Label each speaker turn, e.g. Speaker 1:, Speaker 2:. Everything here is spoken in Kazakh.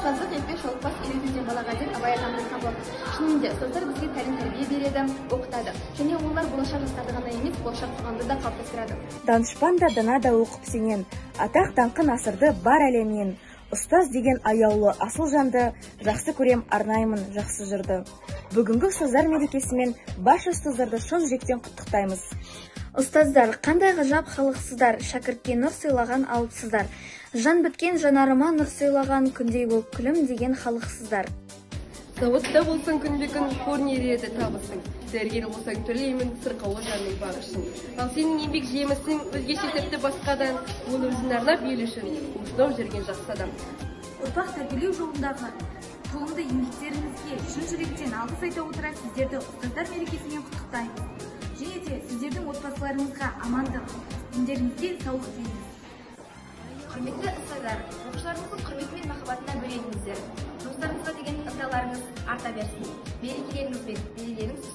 Speaker 1: Ұстаздық етпес жолықпас үйретуден балаға деп Абай атамыз айтқан болатын. Шынымен де, ұстаздар бізге тәлім-тәрбие береді, оқытады. Және олар болашақ жастарды ғана емес, болашақ қоғамды да қалыптастырады.
Speaker 2: Данышпан да, дана да оқып сенен, атақ даңқын асырды бар әлемнен. Ұстаз деген аяулы асыл жанды, жақсы көрем, арнаймын жақсы жырды. Бүгінгі ұстаздар мерекесімен барша ұстаздарды шын жүректен құттықтаймыз.
Speaker 3: Ұстаздар, қандай ғажап халықсыздар, шәкіртке нұр сыйлаған алыпсыздар. Жан біткен жанарыма нұр сыйлаған, күндей болып күлімдеген халықсыздар.
Speaker 4: Зауытта болсаң күнбе күн көрінер еді табысың. Дәрігер болсаң төлеймін сырқаулы жанның бағышын. Ал сенің еңбек жемісің өзгеше тіпті басқадан, оны өзің арнап ел үшін осынау жүрген жақсы адам.
Speaker 5: Ұрпақ тәрбиелеу жолындағы толымды еңбектеріңізге шын жүректен алғыс айта отыра, сіздерді ұстаздар мерекесімен құттықтаймыз. Және де сіздердің отбасыларыңызға амандық, дендеріңізге саулық тілейміз.
Speaker 1: Құрметті ұстаздар, оқушыларыңыздың құрметі мен махаббатына бөленіңіздер. Жұмыстарыңызға деген ынталарыңыз арта берсін. Мерекелеріңіз бен мерейлеріңіз